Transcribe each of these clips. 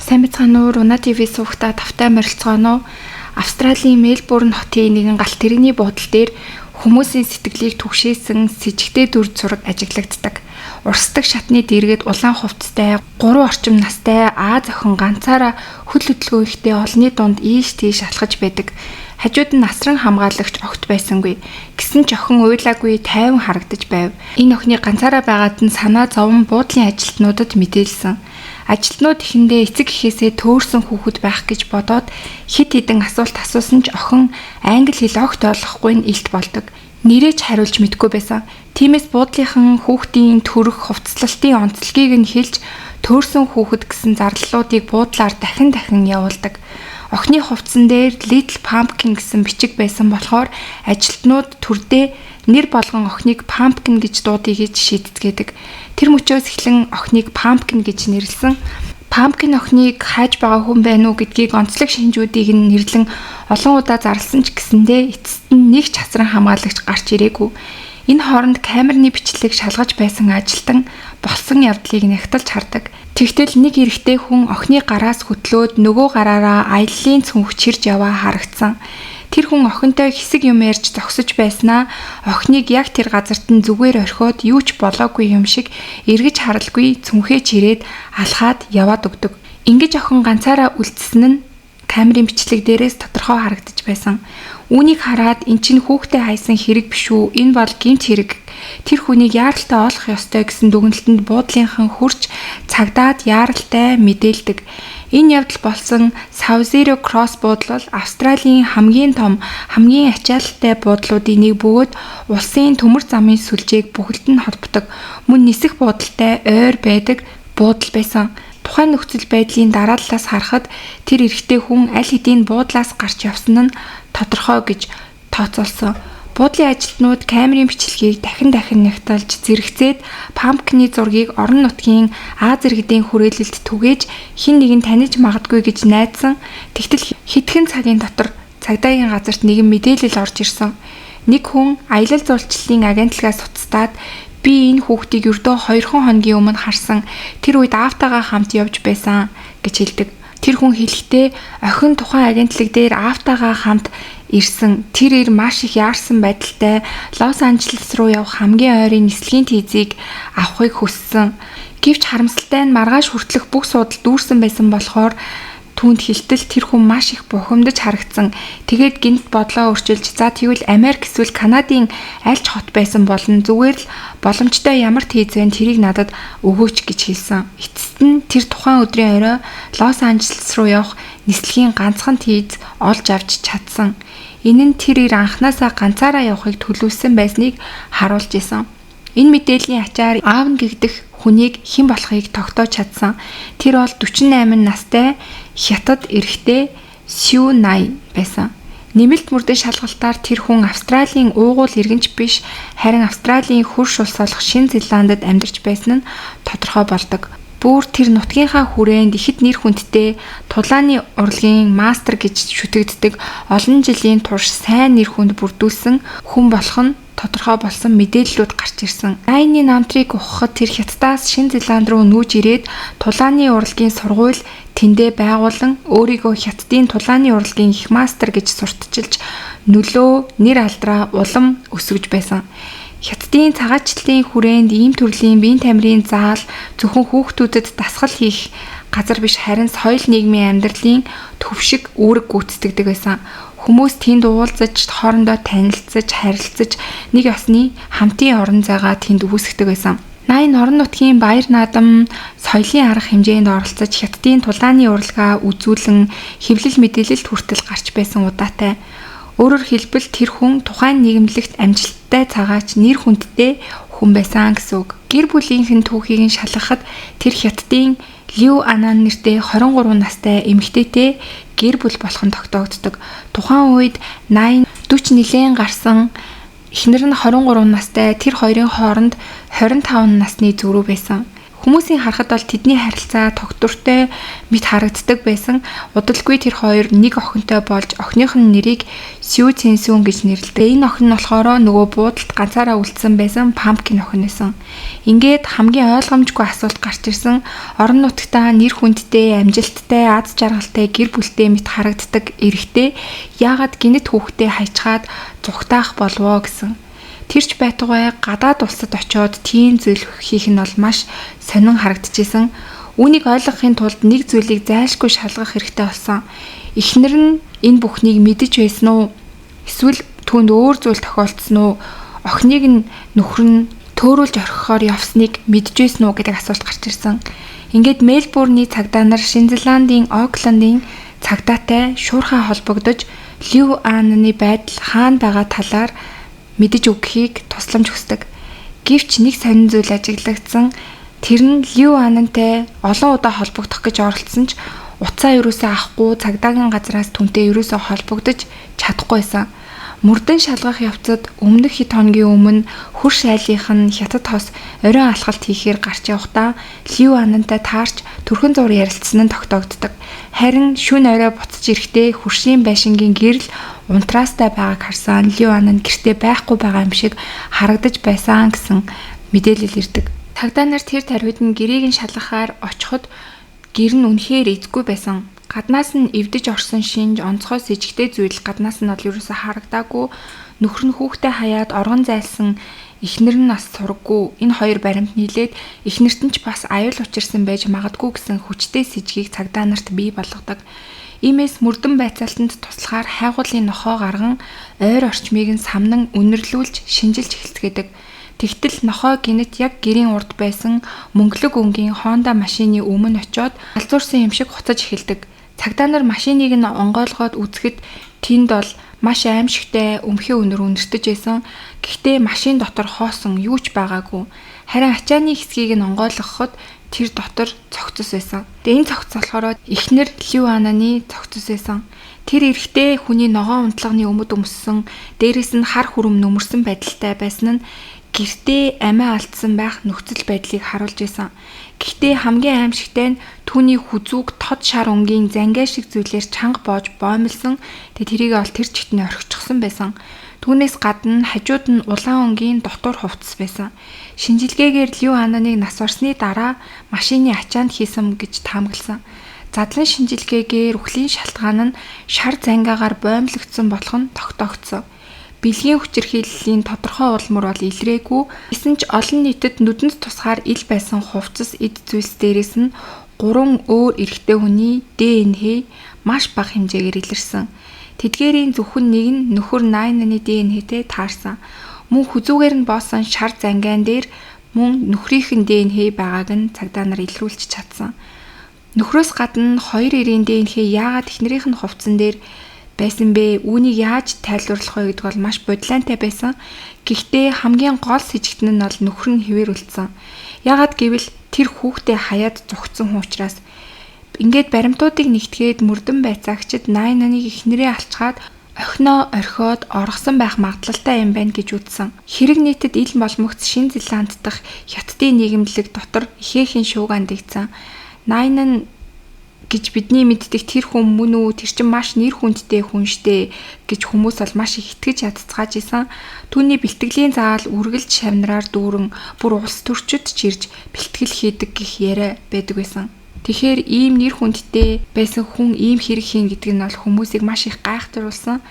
Сайн байцгаана уу? Руна ТV сувагта тавтай морилцгооно уу? Австралийн Мельбурн хотын нэгэн галт тэрэгний буудал дээр хүмүүсийн сэтгэлийг түгшээсэн сэжигтэй дүр зураг ажиглагддаг. Урсдаг шатны дэргэд улаан хувцастай 3 орчим настай Аз охин ганцаараа хөл хөдөлгөөн ихтэй олонний дунд ийш тийш алхаж байдаг. Хажууд нь асран хамгаалагч огт байсангүй. Гэсэн ч охин уйлаагүй, тайван харагдаж байв. Энэ охины ганцаараа байгаад нь санаа зовон буудлын ажилтнуудад мэдээлсэн. Ажилтнууд эхэндээ эцэг эхээсээ төөрсөн хүүхэд байх гэж бодоод хэд хэдэн асуулт асуусан ч охин англи хэл огт ойлгохгүй нь илт болдог. Нэрээ ч хариулж мэдэхгүй байсан. Тиймээс буудлынхан хүүхдийн төрөх хувцаслалтын онцлогийг нь хэлж төөрсөн хүүхэд гэсэн зарлалуудыг буудлаар дахин дахин явуулдаг. Охины хувцсан дээр Little Pumpkin гэсэн бичиг байсан болохоор ажилтнууд төрдөө нэр болгон охиныг Pumpkin гэж дуудъя гэж шийдцгээдэг. Тэр мөчөөс эхлэн охиныг Pumpkin гэж нэрлэсэн. Pumpkin охиныг хайж байгаа хүн байна уу гэдгийг онцлог шинжүүдийг нь нэрлэн олон удаа зарласан ч гэсэндээ эцэст нь нэг ч асран хамгаалагч гарч ирээгүй. Энэ хооронд камерны бичлэг шалгаж байсан ажилтан болсон явдлыг нягталж хардаг. Тэгтэл нэг эрэгтэй хүн охины гараас хөтлөөд нөгөө гараараа аяллын цүнх чирж яваа харагдсан. Тэр хүн охинтой хэсэг юм ярьж зогсож байснаа охиныг яг тэр газарт нь зүгээр орхиод юу ч болоогүй юм шиг эргэж харалгүй цүнхээ чирээд алхаад яваад өгдөг. Ингэж охин ганцаараа үлдсэн нь камерын бичлэг дээрээс тодорхой харагдаж байсан. Үүнийг хараад эн чинь хүүхдээ хайсан хэрэг биш үү? Энэ бол гэмт хэрэг. Тэр хүнийг яаралтай олох ёстой гэсэн дүгнэлтэнд буудлынхан хүрч цагдаад яаралтай мэдээлдэг. Энэ явдал болсон South Cross буудал бол Австралийн хамгийн том, хамгийн ачаалалтай буудлуудын нэг бөгөөд улсын төмөр замын сүлжээг бүхэлд нь холбодог. Мөн нисэх буудалтай ойр байдаг буудал байсан. Тухайн нөхцөл байдлын дарааллаас харахад тэр эрэгтэй хүн аль хэдийн буудлаас гарч явсан нь тодорхой гэж тооцоолсон. Буудлын ажилтнууд камерын бичлэгийг дахин дахин нягталж зэрэгцээд Pumpkin-ы зургийг орон нутгийн Аз иргэдийн хүрээлэлд түгээж хэн нэгэн таних магадгүй гэж найдсан. Тэгтэл хэдхэн цагийн дотор цагдаагийн газарт нэгэн мэдээлэл орж ирсэн. Нэг хүн аялал жуулчлалын агентлагаас утастаад би энэ хүүхдийг ердөө 2 хоногийн өмнө харсан. Тэр үед аавтайгаа хамт явж байсан гэж хэлдэг. Тэр хүн хэлэхдээ охин тухайн агентлаг дээр аавтайгаа хамт ирсэн. Тэр эр маш их яарсан байдалтай Лос Анжелес руу явах хамгийн ойрын нислэгийн тийзийг авахыг хүссэн. Гэвч харамсалтай нь маргааш хүртэлх бүх суудал дүүрсэн байсан болохоор түүнд хэлтэл тэр хүн маш их бухимдаж харагдсан. Тэгээд гэнэт бодлоо өөрчилж за тэгвэл Америк эсвэл Канадын аль ч хот байсан болно. Зүгээр л боломжтой ямар тийз вэ тэрийг надад өгөөч гэж хэлсэн. Эцэст нь тэр тухайн өдрийн орой Лос Анжелес руу явах нислэгийн ганцхан тийз олж авч чадсан. Энэ нь тэр эр анханасаа ганцаараа явахыг төлөвлөсөн байсныг харуулж исэн. Энэ мэдээллийн ачаар аав нь гэгдэх хүнийг хэн болохыг тогтоож чадсан. Тэр бол 48 настай хятад эрэгтэй Сю Най байсан. Нэмэлт мөрдөн шалгалтаар тэр хүн Австралийн уугуул иргэнч биш, харин Австралийн хөрш улс болох Шинэ Зеландд амьдарч байсан нь тодорхой болдог. Бүр тэр нутгийнхаа хүрээнд ихэд нэр хүндтэй тулааны урлагийн мастер гэж шүтэгддэг олон жилийн турш сайн нэр хүнд бүрдүүлсэн хүн болох нь тодорхой болсон мэдээллүүд гарч ирсэн. Найны намтрыг ухахад тэр Хятадаас Шинэ Зеланд руу нүүж ирээд тулааны урлагийн сургууль тэндээ байгуулан өөрийгөө Хятадын тулааны урлагийн их мастер гэж сурталчилж нөлөө нэр алдраа улам өсгөж байсан. Хятадын цагаачлалын хүрээнд ийм төрлийн биеийн тамирын заал зөвхөн хүүхдүүдэд дасгал хийх газар биш харин соёл нийгмийн амьдралын төв шиг үүрэг гүйцэтгэдэг байсан. Хүмүүс тэнд уулзаж, хоорондоо танилцаж, харилцаж нэг ёсны хамтын орон зайгаа тэнд үүсгэдэг байсан. Найн орон нутгийн баяр наадам соёлын арга хэмжээнд оролцож Хятадын тулааны урлагаа үзүүлэн хэвлэл мэдээлэлд хүртэл гарч байсан удаатай. Өөрөөр хэлбэл тэр хүн тухайн нийгэмлэгт амжилттай цагаач нэр хүндтэй хүн байсан гэсэн үг. Гэр бүлийнх нь түүхийг нь шалгахад тэр Хятадын Лю Анан нэртэй 23 настай эмэгтэйтэй гэр бүл болох нь тогтоогддог. Тухайн үед 80 40 нилээн гарсан эхнэр нь 23 настай, тэр хоёрын хооронд 25 насны зөрүү байсан. Хүмүүсийн харахад бол тэдний харилцаа тогтвортой мэт харагддаг байсан. Удалгүй тэр хоёр нэг охинтой болж охиных нь нэрийг Сю Цинсүн гэж нэрлэдэг. Энэ охин нь болохоор нөгөө буудалд ганцаараа үлдсэн байсан Пампкин охин байсан. Ингээд хамгийн ойлгомжгүй асуулт гарч ирсэн. Орон нутагтаа нэр хүндтэй, амжилттай, аз жаргалтай гэр бүлтэй мэт харагддаг эрэгтэй яагаад гэнэт хүүхдээ хайчхаад зугтаах болвоо гэсэн. Тэрч байтугай гадаад улсад очиод тийм зүйл хийх нь бол маш сонин харагдчихсэн. Үүнийг ойлгохын тулд нэг зүйлийг зайлшгүй шалгах хэрэгтэй болсон. Эхнэр нь энэ бүхнийг мэдэж байсан уу? Эсвэл түүнд өөр зүйл тохиолдсон уу? Охиныг нь нөхөр нь төөрүүлж орхихоор явсныг мэдэж байсан уу гэдэг асуулт гарч ирсэн. Ингээд Мельбурний цагдаа нар Шинэ Зеландын Оклендын цагдаатай шуурхай холбогдож Лю Анны байдал хаана байгаа талаар мэдэж өгөхийг тусламж хүсдэг. Гэвч нэг сонин зүйл ажиглагдсан. Тэр нь Лю Аннтай олон удаа холбогдох гэж оролдсон ч утсаа ерөөсөө авахгүй, цагдаагийн газраас түнтэй ерөөсөө холбогдож чадахгүй байсан. Мөрдөн шалгах явцад өмнөх хэд хоногийн өмнө хөрш айлынх нь хятад хос оройн алхалт хийхээр гарч явахдаа Лю Аннтай таарч төрхөн зуур ярилцсан нь тогтоогддог. Харин шөнө орой буцаж ирэхдээ хөршийн байшингийн гэрэл унтраастай байгааг харсан Лю Ан нь гэртээ байхгүй байгаа юм шиг харагдаж байсан гэсэн мэдээлэл ирдэг. Цагдаа нар тэр тариуд нь гэрээг нь шалгахаар очиход гэр нь үнэхээр эзгүй байсан. Гаднаас нь эвдэж орсон шинж онцгой сэжигтэй зүйл гаднаас нь бол ерөөсөө харагдаагүй. Нөхөр нь хүүхдээ хаяад оргон зайлсан, эхнэр нь бас сураггүй. Энэ хоёр баримт нийлээд эхнэрт нь ч бас аюул учирсан байж магадгүй гэсэн хүчтэй сэжгийг цагдаа нарт бий болгодог. Иймээс мөрдөн байцаалтанд туслахаар хайгуулын нохоо гарган ойр орчмыг нь самнан үнэрлүүлж шинжилж эхэлцгээдэг. Тэгтэл нохой гэнэт яг гэрийн урд байсан мөнгөлөг өнгийн Honda машины өмнө очиод галзуурсан юм шиг хуцаж эхэлдэг. Цагдаа нар машиныг нь онгойлгоод үзэхэд тэнд бол маш аимшигтай өмхий үнэр үнэртэж байсан. Гэхдээ машин дотор хоосон юу ч байгаагүй. Харин ачааны хэсгийг нь онгойлгоход тэр дотор цогцос байсан. Тэгээ энэ цогц болохоор эхнэр Лю Ананы цогцос байсан. Тэр эрэгтэй хүний ногоон унтлагын өмд өмссөн, дээрээс нь хар хүрм нүмерсэн байдалтай байсан нь гэртээ амиа алдсан байх нөхцөл байдлыг харуулж байсан. Гэхдээ хамгийн аимшигтай нь түүний хүзүүг тод шар өнгийн зангиа шиг зүйлээр чанга боож боомлсон. Тэгээ тэрийг ол тэр чигт нь орхичихсон байсан. Түүнээс гадна хажууд нь улаан өнгийн дотуур хувцас байсан. Шинжилгээгээр Лю Ананыг нас барсны дараа машины ачаанд хийсэн гэж таамагласан. Задлан шинжилгээгээр үхлийн шалтгаан нь шар зангиагаар боомлогдсон болох нь тогтоогдсон. Бэлгийн хүчирхийллийн тодорхой улмөр бол илрээгүй. Гэсэн ч олон нийтэд нүдэнд тусгаар ил байсан хувцас эд зүйлс дээрээс нь 3 өөр эрэгтэй хүний ДНХ маш бага хэмжээгээр илэрсэн. Тэдгээрийн зөвхөн нэг нь нөхөр Найнаны ДНХ-тэй таарсан. Мөн хүзүүгээр нь боосон шар зангиан дээр мөн нөхрийнх нь ДНХ байгааг нь цагдаа нар илрүүлж чадсан. Нөхрөөс гадна хоёр эрийн ДНХ яагаад эхнэрийнх нь хувцсан дээр байсан бэ? Үүнийг яаж тайлбарлах вэ гэдэг бол маш бодлоонтой байсан. Гэхдээ хамгийн гол сэжигтэн нь бол нөхөр нь хэвээр үлдсэн. Яагаад гэвэл тэр хүүхдээ хаяад зугтсан хүн учраас. Ингээд баримтуудыг нэгтгээд мөрдөн байцаагчид Найнаныг эхнэрээ алчгаад охиноо орхиод оргосон байх магадлалтай юм байна гэж үзсэн. Хэрэг нийтэд ил молмогц Шинэ Зеланд дахь Хятадын нийгэмлэг дотор ихээхэн шуугаан дэгдсэн. Найнан гэж бидний мэддэг тэр хүн мөн үү? Тэр чинь маш нэр хүндтэй хүн штэ гэж хүмүүс бол маш их итгэж ядцгааж исэн. Түүний бэлтгэлийн заал үргэлж шавнараар дүүрэн бүр улс төрчид ч ирж бэлтгэл хийдэг гэх яриа байдаг байсан. Тэгэхээр ийм нэр хүндтэй байсан хүн ийм хэрэг хийн гэдэг нь бол хүмүүсийг маш их гайхтруулсан.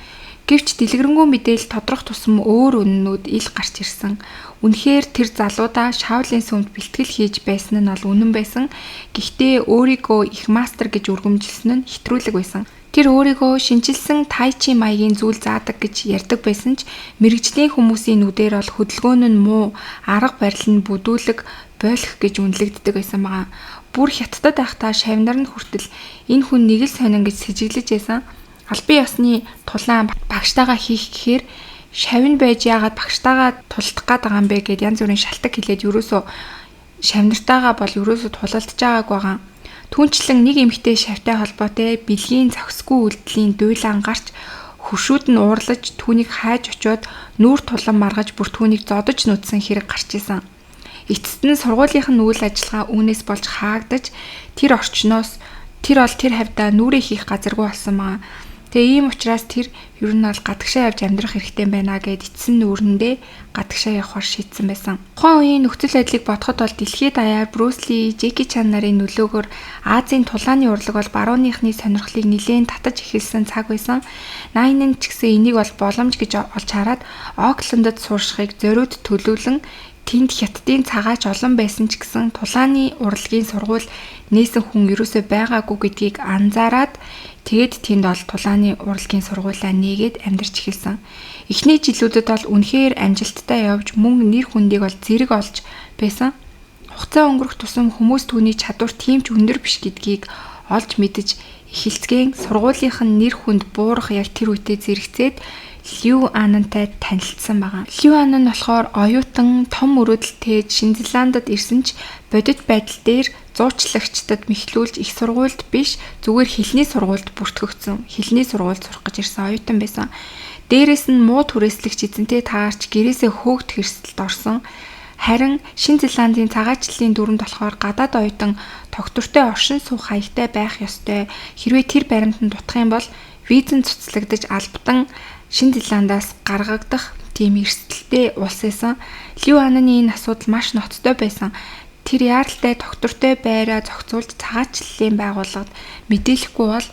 Гэвч дэлгэрэнгүй мэдээлэл тодрох тусам өөр үнэнүүд ил гарч ирсэн. Үнэхээр тэр залуудаа Шаолийн сүмд бэлтгэл хийж байсан нь бол үнэн байсан. Гэхдээ өөрийгөө их мастер гэж өргөмжилсөн нь хэтрүүлэг байсан. Тэр өөрийгөө шинэчилсэн тайчи маягийн зүйл заадаг гэж ярьдаг байсан ч мэргэжлийн хүмүүсийн нүдээр бол хөдөлгөөн нь муу, арга барил нь бүдүүлэг, болох гэж үнэлэгддэг байсан байгаа. Бүр хятадд байхдаа шавнар нь хүртэл энэ хүн нэг л сонин гэж сэжиглэж байсан. Албан ёсны тулаан багштайгаа хийх гэхээр шавн байж яагаад багштайгаа тулдах гээд байгаа юм бэ гэд янз бүрийн шалтгаан хэлээд ерөөсөө шавнартайгаа бол ерөөсөө тулалдаж байгааг байгаа. Түүнчлэн нэг эмэгтэй шавтай холбоотой бэлгийн зохисгүй үйлдэлийн дуйлаан гарч хөршүүд нь уурлаж түүнийг хайж очиод нүүр тулан маргаж бүр түүнийг зодож нүдсэн хэрэг гарч исэн. Эцэст нь сургуулийнх нь үйл ажиллагаа үүнээс болж хаагдаж тэр орчноос тэр бол тэр хавьдаа нүрээ хийх газаргүй болсон байгаа. Тэгээ ийм учраас тэр ер нь бол гадагшаа явж амьдрах хэрэгтэй байна гэд эцсэн нүүрэндээ гадагшаа явахар шийдсэн байсан. Тухайн үеийн нөхцөл байдлыг бодоход бол дэлхийд даяар Брюс Ли, Жеки Чан нарын нөлөөгөөр Азийн тулааны урлаг бол барууныхны сонирхлыг нэлээд татаж эхэлсэн цаг байсан. Найнан ч гэсэн энийг бол боломж гэж олж хараад Оклендд сууршихыг зориуд төлөвлөн тэнд хятадын цагаач олон байсан ч гэсэн тулааны урлагийн сургууль нээсэн хүн ерөөсөө байгаагүй гэдгийг анзаараад тэгээд тэнд бол тулааны урлагийн сургуулаа нээгээд амьдарч эхэлсэн. Эхний жилүүдэд бол үнэхээр амжилттай явж мөн нэр хүндийг бол зэрэг олж байсан. Хугацаа өнгөрөх тусам хүмүүс түүний чадвар тийм ч өндөр биш гэдгийг олж мэдэж эхэлцгээн сургуулийнх нь нэр хүнд буурах яг тэр үедээ зэрэгцээд Лю Анантай танилцсан байгаа. Лю Анан болохоор оюутан том мөрөөдөлтэй Шинэ Зеландд ирсэн ч бодит байдал дээр зуучлагчдад мэхлүүлж их сургуульд биш зүгээр хэлний сургуульд бүртгэгдсэн. Хэлний сургуульд сурах гэж ирсэн оюутан байсан. Дээрээс нь муу түрээслэгч эзэнтэй таарч гэрээсээ хөөгдөх эрсдэлд орсон. Харин Шинэ Зеландын цагаачлалын дүрэмд болохоор гадаад оюутан тогтвортой оршин суух хаягтай байх ёстой. Хэрвээ тэр баримтанд дутах юм бол визэн цуцлагдаж албадан Шинэ Зеландаас гаргагдах тийм эрсдэлтэй улс байсан. Лю Ананы энэ асуудал маш ноцтой байсан. Тэр яаралтай тогтвортой байраа зохицуулж цагаачлалын байгууллагад мэдээлэхгүй бол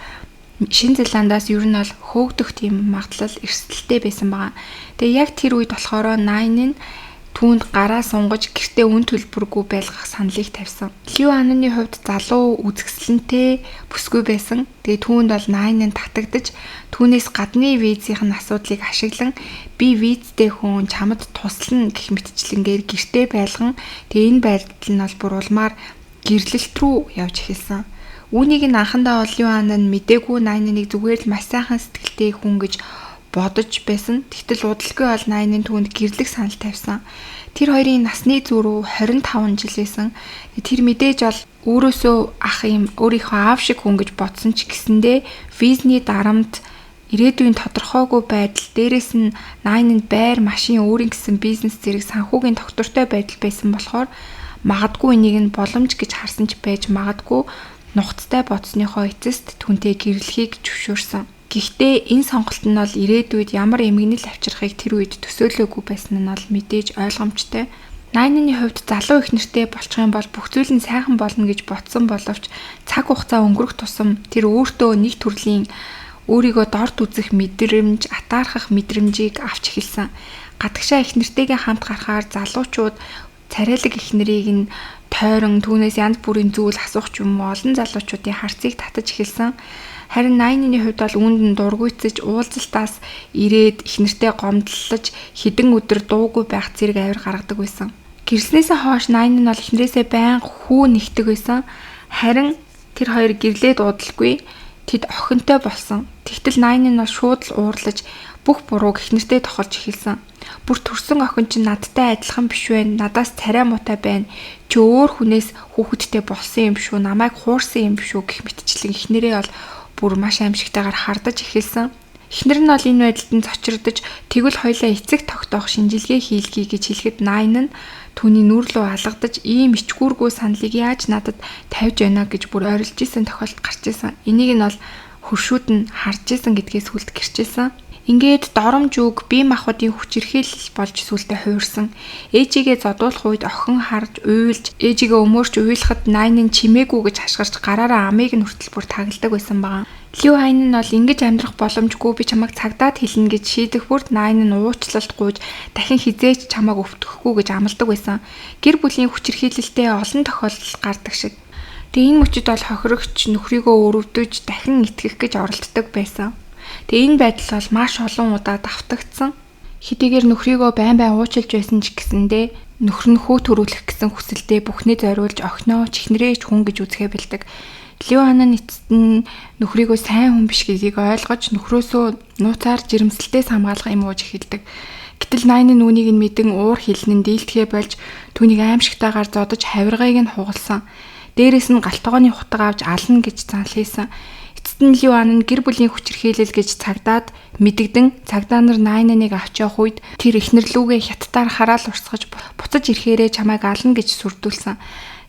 Шинэ Зеландаас ер нь бол хөөгдөх тийм магадлал эрсдэлтэй байсан байгаа. Тэгээ яг тэр үед болохоор Найн нь түүнд гараа сунгаж гэртээ үн төлбөргүй байлгах саналыг тавьсан. Лю Ананы хувьд залуу үзэсгэлэнтэй бүсгүй байсан. Тэгээ түүнд бол Найн нь татагдаж түүнээс гадны визийн асуудлыг ашиглан би визтэй хүн чамд туслана гэх мэтчлэнгээр гэртээ байлган тэгээ энэ байдал нь бол бүр улмаар гэрлэлт рүү явж эхэлсэн. Үүнийг нь анхандаа бол Лю Анан мдээгүй Найныг зүгээр л маш сайхан сэтгэлтэй хүн гэж бодож байсан. Тэгтэл удалгүй бол Найнын түүнд гэрлэх санал тавьсан. Тэр хоёрын насны зөрүү 25 жил байсан. Тэр мэдээж бол өөрөөсөө ах юм өөрийнхөө аав шиг хүн гэж бодсон ч гэсэндээ визний дарамт ирээдүйн тодорхойгүй байдал дээрээс нь Найнынд байр, машин, өөрийн гэсэн бизнес зэрэг санхүүгийн тогтвортой байдал байсан болохоор магадгүй энийг нь боломж гэж харсан ч байж магадгүй нухацтай бодсныхоо эцэст түүнтэй гэрлэхийг зөвшөөрсөн. Гэхдээ энэ сонголт нь бол ирээдүйд ямар эмгэнэл авчрахыг тэр үед төсөөлөөгүй байсан нь бол мэдээж ойлгомжтой. Найнаны хувьд залуу их нэртэй болчих юм бол бүх зүйл нь сайхан болно гэж бодсон боловч цаг хугацаа өнгөрөх тусам тэр өөртөө нэг төрлийн өөрийгөө дорд үзэх мэдрэмж, атаархах мэдрэмжийг авч эхэлсэн. Гадагшаа их нэртэйгээ хамт гарахаар залуучууд царайлаг их нэрийг нь тойрон түүнээс янз бүрийн зүйл асуух ч юм уу олон залуучуудын харцыг татаж эхэлсэн. Харин Найнны хувьд бол үүнд нь дургуйцэж уулзалтаас ирээд их нэртэй гомдлож хэдэн өдөр дуугүй байх зэрэг авир гаргадаг байсан. Гэрснээсээ хойш Найн нь бол эхнэрээсээ байнга хүү нэгдэг байсан. Харин тэр хоёр гэрлээд удалгүй тэд охинтой болсон. Тэгтэл Найн нь бол шууд л уурлаж бүх бурууг эхнэртэй тохолж эхэлсэн. Бүр төрсөн охин чинь надтай адилхан биш вэ? Надаас царай муутай байна. Чи өөр хүнээс хүүхэдтэй болсон юм шүү. Намайг хуурсан юм шүү гэх мэтчлэн эхнэрээ бол бүр маш аимшигтайгаар хардаж эхэлсэн. Эхнэр нь бол энэ байдалд нь цочирдож тэгвэл хоёлаа эцэг тогтоох шинжилгээ хийлгэе гэж хэлэхэд Найн нь түүний нүр лүү алгадаж ийм ичгүүргүй саналыг яаж надад тавьж байна гэж бүр орилж исэн тохиолдол гарч исэн. Энийг нь бол хөршүүд нь харж исэн гэдгээс сүлд гэрчилсэн. Ингээд доромж үг бие махбодын хүчирхийлэл болж сүлдээ хуурсан. Ээжигээ зодуулах үед охин харж уйлж, ээжигээ өмөөрч уйлахад Найн нь чимээгүй гэж хашгирч гараараа амыг нь хүртэл бүр тагалдаг байсан байгаа. Лю Айн нь бол ингэж амьдрах боломжгүй би чамайг цагдаад хэлнэ гэж шийдэх бүрд Найн нь уучлалт гуйж дахин хизээч чамайг өвтгөхгүй гэж амладаг байсан. Гэр бүлийн хүчирхийлэлтэй олон тохиолдол гардаг шиг. Тэгээ энэ мөчид бол хохирогч нөхрийгөө өрөвдөж дахин итгэх гэж оролддог байсан. Тэгээ энэ байдал бол маш олон удаа давтагдсан. Хэдийгээр нөхрийгөө байн байн уучлж байсан ч гэсэндээ нөхөр нь хүү төрүүлэх гэсэн хүсэлдээ бүхний зориулж охиноо ч эхнэрээ ч хүн гэж үзэхэ бэлдэг. Лю Анан эцэст нь нөхрийгөө сайн хүн биш гэдгийг ойлгож нөхрөөсөө нууцаар жирэмслэлтээс хамгаалах юм ууж эхэлдэг. Гэтэл Найны нүунийг нь мэдэн уур хилнэн дийлдэхээ болж түүнийг аимшигтайгаар зодож хавиргайг нь хугалсан. Дээрээс нь гал тогооны хутга авч ална гэж занл хийсэн. Эцэст Эцэст нь Лю Ан нь гэр бүлийн хүчирхийлэл гэж цагдаад мэдэгдэн цагдаа нар Найнаныг авч явах үед тэр эхнэр лүүгээ хятадаар хараал урсгаж буцаж ирэхээрээ чамайг ална гэж сүрдүүлсэн.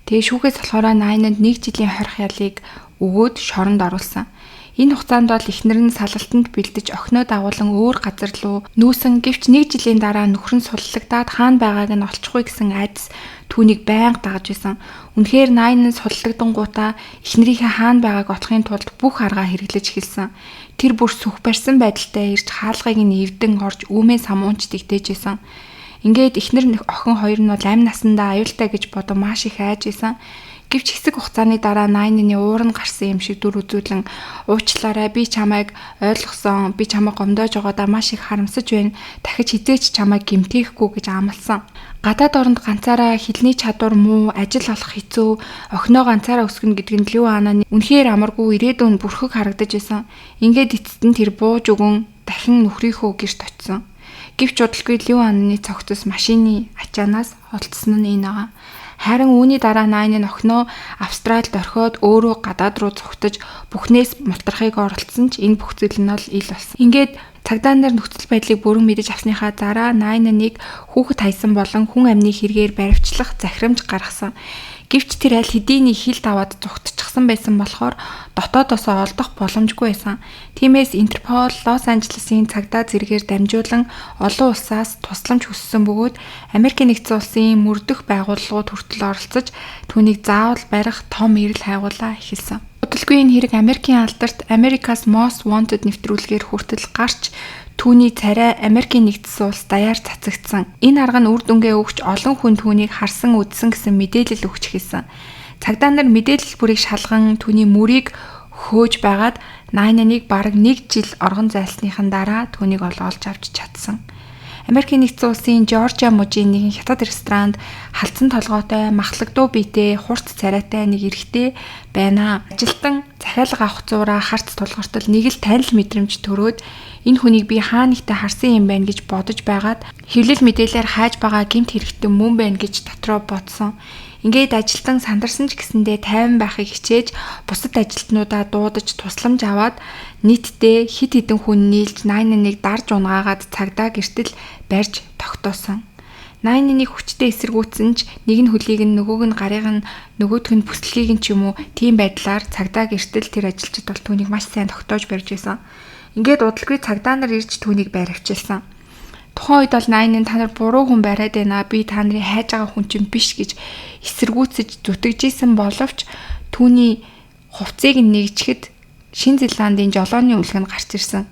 Тэгээ шүүхээс болохоор Найнанд 1 жилийн хорих ялыг өгөөд шоронд оруулсан. Энэ хугацаанд бол эхнэр нь салалтанд бэлдэж охиноо дагуулan өөр газар руу нүүсэн, гэвч 1 жилийн дараа нөхөр нь суллагдаад хаана байгааг нь олчихгүй гэсэн айдас түүнийг байнга дагаж байсан. Үнэхээр Найн нь суллагдангуудаа эхнэрийнхээ хаана байгааг олохын тулд бүх аргаа хэрэглэж эхэлсэн. Тэр бүр сүх барьсан байдалтай ирж хаалгыг нь эвдэн орж үүмээ самуунч тэгтээжсэн. Ингээд эхнэр охин хоёр нь бол амь насандаа аюултай гэж бодон маш их айж исэн. Гэвч хэсэг хугацааны дараа Найнаны уур нь гарсан юм шиг дүр үзүүлэн уучлаарай, би чамайг ойлгосон, би чамайг гомдоож байгаадаа маш их харамсаж байна. Дахиж хизээч чамайг гэмтээхгүй гэж амласан. Гадаад оронд ганцаараа хэлний чадвар муу, ажил олох хэцүү, охиноо ганцаараа өсгөнө гэдэг нь Лю Ананы үнэхээр амаргүй ирээдүйн бүрхэг харагдаж байсан. Ингээд эцэст нь тэр бууж өгөн дахин нөхрийнхөө гэрт очисон. Гэвч удалгүй Лю Ананы цогцос машины ачаанаас холдсон нь энэ байгаа. Харин үүний дараа Найн нь охиноо Австралид орхиод өөрөө гадаад руу цугтаж бүхнээс мултрахыг оролдсон ч энэ бүх зүйл нь бол ил болсон. Ингээд цагдаа нар нөхцөл байдлыг бүрэн мэдэж авсныхаа дараа Найнаныг хүүхэд хайсан болон хүн амны хэрэгээр баривчлах захирамж гаргасан. Гэвч тэр аль хэдийний хил таваад зугтчихсан байсан болохоор дотоодосоо олдох боломжгүй байсан. Тиймээс Интерпол Лос Анжелесын цагдаа зэргээр дамжуулан олон улсаас тусламж хүссэн бөгөөд Америкийн нэгдсэн улсын мөрдөх байгууллагууд хүртэл оролцож түүнийг заавал барих том эрэл хайгуулаа эхэлсэн. Удалгүй энэ хэрэг Америкийн алдарт America's Most Wanted нэвтрүүлгээр хүртэл гарч түүний царай Америкийн нэгдсэн улс даяар цацагдсан. Энэ арга нь үр дүнгээ өгч олон хүн түүнийг харсан үзсэн гэсэн мэдээлэл өгч эхэлсэн. Цагдаа нар мэдээлэл бүрийг шалган түүний мөрийг хөөж байгаад Найнаныг бараг 1 жил оргон зайлсныхан дараа түүнийг олж авч чадсан. Америкийн нэгдсэн улсын Жоржиа мужийн нэгэн хятад ресторанд халдсан толгойтой, махлагдуу биетэй, хурц царайтай нэг эрэгтэй байна. Ажилтан захиалга авах зураа харц тулгартал нэг л танил мэдрэмж төрөөд энэ хүнийг би хаа нэгтээ харсан юм байна гэж бодож байгаад хэвлэл мэдээлэлээр хайж байгаа гэмт хэрэгтэн мөн байна гэж дотроо бодсон. Ингээд ажилтан сандарсан ч гэсэндээ тайван байхыг хичээж бусад ажилтнуудаа дуудаж тусламж аваад нийтдээ хэд хэдэн хүн нийлж 81-ыг дарж унгаагаад цагдаа гэртэл барьж тогтоосон. 81-ийг хүчтэй эсэргүүцсэн ч нэг нь хөлийг нь нөгөөг нь гарыг нь нөгөөх нь бүслэгийг нь ч юм уу тийм байдлаар цагдаа гэртэл тэр ажилчид бол түүнийг маш сайн тогтоож барьж байсан. Ингээд удалгүй цагдаа нар ирж түүнийг баривчилсан. Тухайн үед бол 81 та нар буруу хүн бариад байна. Би та нарын хайж байгаа хүн чинь биш гэж эсэргүүцэж зүтгэжсэн боловч түүний хувцсыг нь нэгжихэд Шинэ Зеландын жолооны үлгэн нь гарч ирсэн.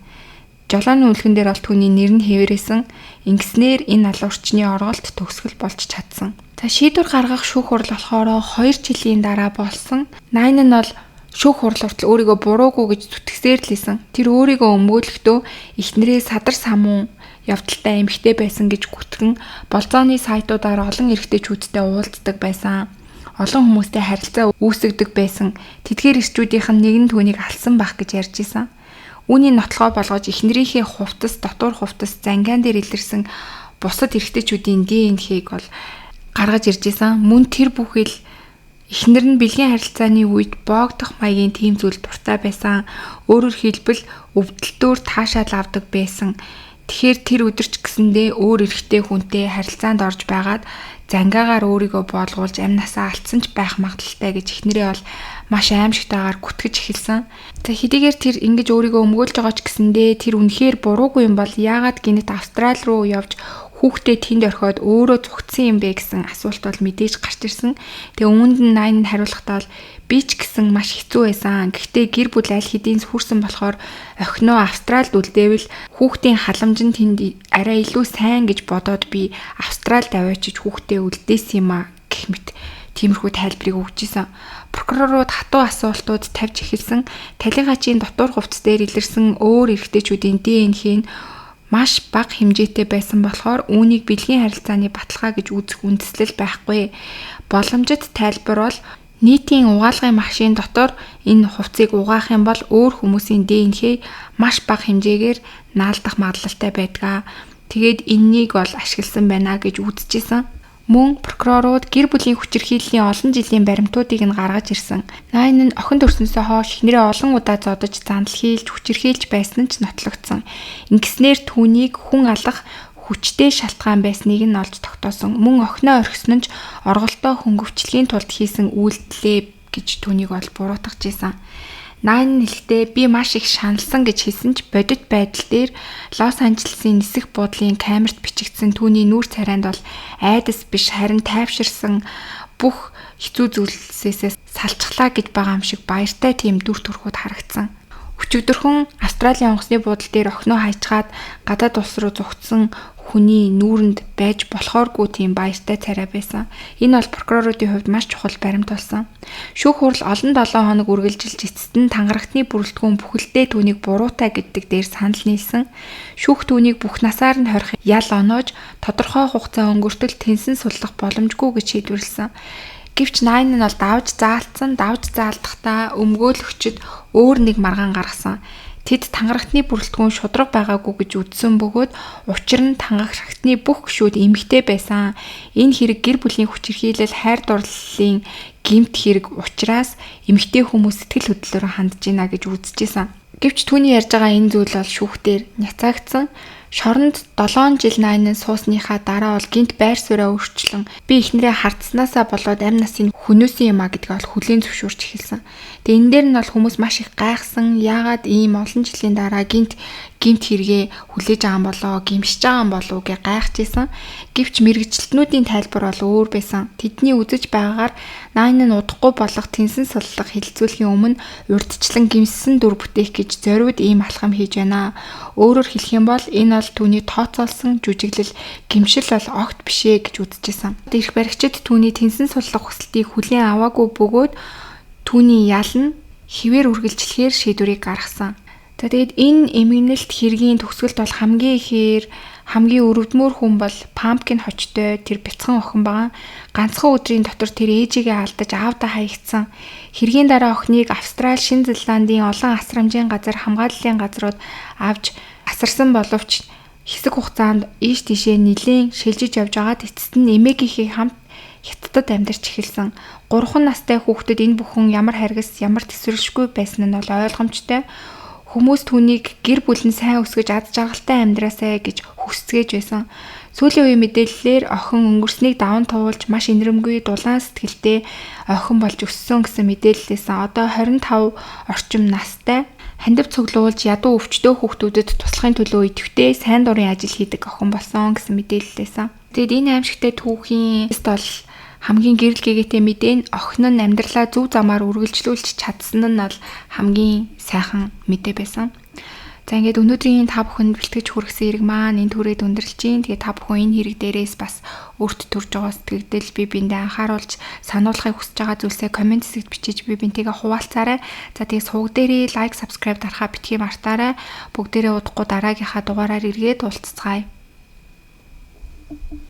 Жолооны үлгэн дээр бол түүний нэр нь хэврээсэн. Ингэснээр энэ алуурчны орголт төгсгөл болж чадсан. За шийдвэр гаргах шүүх хурал болохоор 2 жилийн дараа болсон. 81 нь бол шүүх хурал хүртэл өөрийгөө буруугүй гэж зүтгэсээр л исэн. Тэр өөрийгөө өмгөөлөхдөө эхнэрээ садар самуун явдалтай эмэгтэй байсан гэж гүтгэн болзооны сайтуудаар олон эрэгтэйчүүдтэй уулздаг байсан. Олон хүмүүстэй харилцаа үүсгдэг байсан. Тэдгээр эрчүүдийнх нь нэг нь түүнийг алсан байх гэж ярьж исэн. Үүний нотлогоо болгож эхнэрийнхээ хувцас, дотуур хувцас, зангиан дээр илэрсэн бусад эрэгтэйчүүдийн ДНХ-г бол гаргаж ирж исэн. Мөн тэр бүхэл эхнэр нь бэлгийн харилцааны үед боогдох маягийн тийм зүйл дуртай байсан. Өөрөөр хэлбэл өвдөлтөөр таашаал авдаг байсан. Тэгэхээр тэр өдөрч гэсэндээ өөр эрэгтэй хүнтэй харилцаанд орж байгаад зангиагаар өөрийгөө боолгуулж амь насаа алдсан ч байх магадлалтай гэж эхнэрээ бол маш аимшигтайгаар гүтгэж эхэлсэн. За хэдийгээр тэр ингэж өөрийгөө өмгөөлж байгаа ч гэсэндээ тэр үнэхээр буруугүй юм бол яагаад гинэт Австрали руу явж хүүхдээ тэнд орхиод өөрөө зүгтсэн юм бэ гэсэн асуулт бол мэдээж гарч ирсэн. Тэгээ үүнд нь 81 хариулахдаа бол би ч гэсэн маш хэцүү байсан. Гэхдээ гэр бүл аль хэдийн хүрсэн болохоор охиноо Австралид үлдээвэл хүүхдийн халамж нь тэнд арай илүү сайн гэж бодоод би Австралид аваачиж хүүхдээ үлдээсэн юм а гэх мэт тиймэрхүү тайлбарыг өгч исэн. Прокурорууд хатуу асуултууд тавьж эхэлсэн. Талигачийн дотуур хувцас дээр илэрсэн өөр эрэгтэйчүүдийн ДНХ нь маш бага хэмжээтэй байсан болохоор үүнийг бэлгийн харилцааны баталгаа гэж үзэх үндэслэл байхгүй. Боломжит тайлбар бол нийтийн угаалгын машин дотор энэ хувцсыг угаах юм бол өөр хүмүүсийн ДНХ маш бага хэмжээгээр наалдах магадлалтай байдаг. Тэгээд энэнийг бол ашигласан байна гэж үзчихсэн. Мөн прокурорууд гэр бүлийн хүчирхийллийн олон жилийн баримтуудыг нь гаргаж ирсэн. Найн нь охин төрснөөсөө хойш эхнэрээ олон удаа зодож, зандал хийлж, хүчирхийлж байсан нь ч нотлогдсон. Ингэснээр түүнийг хүн алах хүчтэй шалтгаан байсныг нь олж тогтоосон. Мөн охиноо орхисон нь ч орголтоо хөнгөвчлөхийн тулд хийсэн үйлдэлээ гэж түүнийг бол буруутгаж исэн. Найн хэлэхдээ би маш их шаналсан гэж хэлсэн ч бодит байдал дээр Лос Анжелесын нисэх буудлын камерт бичигдсэн түүний нүүр царайнд бол айдас биш харин тайвширсан бүх хэцүү зүйлсээсээ салчглаа гэж байгаа юм шиг баяртай тийм дүр төрхүүд харагдсан. Өчигдөрхөн Австралийн онгоцны буудал дээр охиноо хайчгаад гадаад улс руу зугтсан хүний нүүрэнд байж болохооргүй тийм баяртай царай байсан. Энэ бол прокуроруудын хувьд маш чухал баримт болсон. Шүүх хурал олон 7 хоног үргэлжилж эцэст нь тангарагтны бүрэлдэхүүн бүхэлдээ түүнийг буруутай гэдэг дээр санал нийлсэн. Шүүх түүнийг бүх насаар нь хорих ял оноож тодорхой хугацаа өнгөртөл тэнсэн суллах боломжгүй гэж шийдвэрлэсэн. Гэвч Найн нь бол давж заалтсан, давж заалдахдаа өмгөөлөгчд өөр нэг маргаан гаргасан. Тэд тангарагтны бүрэлдэхүүн шударга байгаагүй гэж үзсэн бөгөөд учир нь тангарагтны бүх гишүүд эмэгтэй байсан. Энэ хэрэг гэр бүлийн хүчирхийлэл, хайр дурлалын гэмт хэрэг учраас эмэгтэй хүмүүс сэтгэл хөдлөлөөр хандж байна гэж үзэжсэн. Гэвч түүний ярьж байгаа энэ зүйл бол шүүхтэр няцаагдсан. Шоронд 7 жил 8 суусныхаа дараа бол гинт байр сууриа өөрчлөн би эхнэрээ хардснаасаа болоод амь насын хөнөөсөн юм а гэдгийг бол хүлээн зөвшөөрч эхэлсэн. Тэгээ энэ дээр нь бол хүмүүс маш их гайхсан. Яагаад ийм олон жилийн дараа гинт гэмт хэрэгээ хүлээж байгаа юм болоо, гимшиж байгаа юм болов уу гэж гайхаж исэн. Гэвч мэргэжилтнүүдийн тайлбар бол өөр байсан. Тэдний үзэж байгаагаар Найн нь удахгүй болох тэнсэн суллах хэлэлцүүлэхийн өмнө урьдчилан гимссэн дүр бүтээх гэж зориуд ийм алхам хийж байна. Өөрөөр хэлэх юм бол энэ бол түүний тооцоолсон жүжиглэл, гимшил бол огт биш ээ гэж үзэжсэн. Эрх баригчид түүний тэнсэн суллах хүсэлтийг хүлээн аваагүй бөгөөд түүний ял нь хэвээр үргэлжлэхээр шийдвэрийг гаргасан. За тэгээд энэ эмгэнэлт хэргийн төгсгөлд бол хамгийн ихээр хамгийн өрөвдмөр хүн бол Пампкин хочтой тэр бяцхан охин байгаа. Ганцхан өдрийн дотор тэр ээжигээ алдаж аавдаа хаягдсан. Хэргийн дараа охиныг Австрали, Шинэ Зеландын олон асрамжийн газар, хамгааллын газрууд авч асарсан боловч хэсэг хугацаанд ийш тийшээ нэлээн шилжиж явж байгаад эцэст нь эмээгийнхээ хамт Хятадд амьдарч эхэлсэн. 3 настай хүүхдэд энэ бүхэн ямар харгас, ямар тэсвэрлэшгүй байсан нь бол ойлгомжтой. Хүмүүс түүнийг гэр бүл нь сайн өсгөж аз жаргалтай амьдраасай гэж хүсцээж байсан. Сүүлийн үеийн мэдээллээр охин өнгөрснийг даван туулж маш инэрэмгүй дулаан сэтгэлтэй охин болж өссөн гэсэн мэдээлэлээсэн. Одоо 25 орчим настай хандив цуглуулж ядуу өвчтөө хүүхдүүдэд туслахын төлөө идэвхтэй сайн дурын ажил хийдэг охин болсон гэсэн мэдээлэлээсэн. Тэгэд энэ аимшигтай түүхийн бол хамгийн гэрэл гэгээтэй мэдээ нь охин нь амьдралаа зөв замаар үргэлжлүүлж чадсан нь бол хамгийн сайхан мэдээ байсан. За ингээд өнөөдрийн та бүхэнд бэлтгэж хүргэсэн хэрэг маань энэ түрээд өндөрлөж чинь. Тэгээ та бүхэн энэ хэрэг дээрээс бас өөрт төрж байгаа сэтгэгдэл би биендээ анхааруулж сануулахыг хүсэж байгаа зүйлсээ коммент хэсэгт бичиж би бинтэйгээ хуваалцаарай. За тэгээ сувг дээрээ лайк, subscribe дарахаа битгий мартаарай. Бүгдээрээ удахгүй дараагийнхаа дугаараар эргээд уулзцгаая.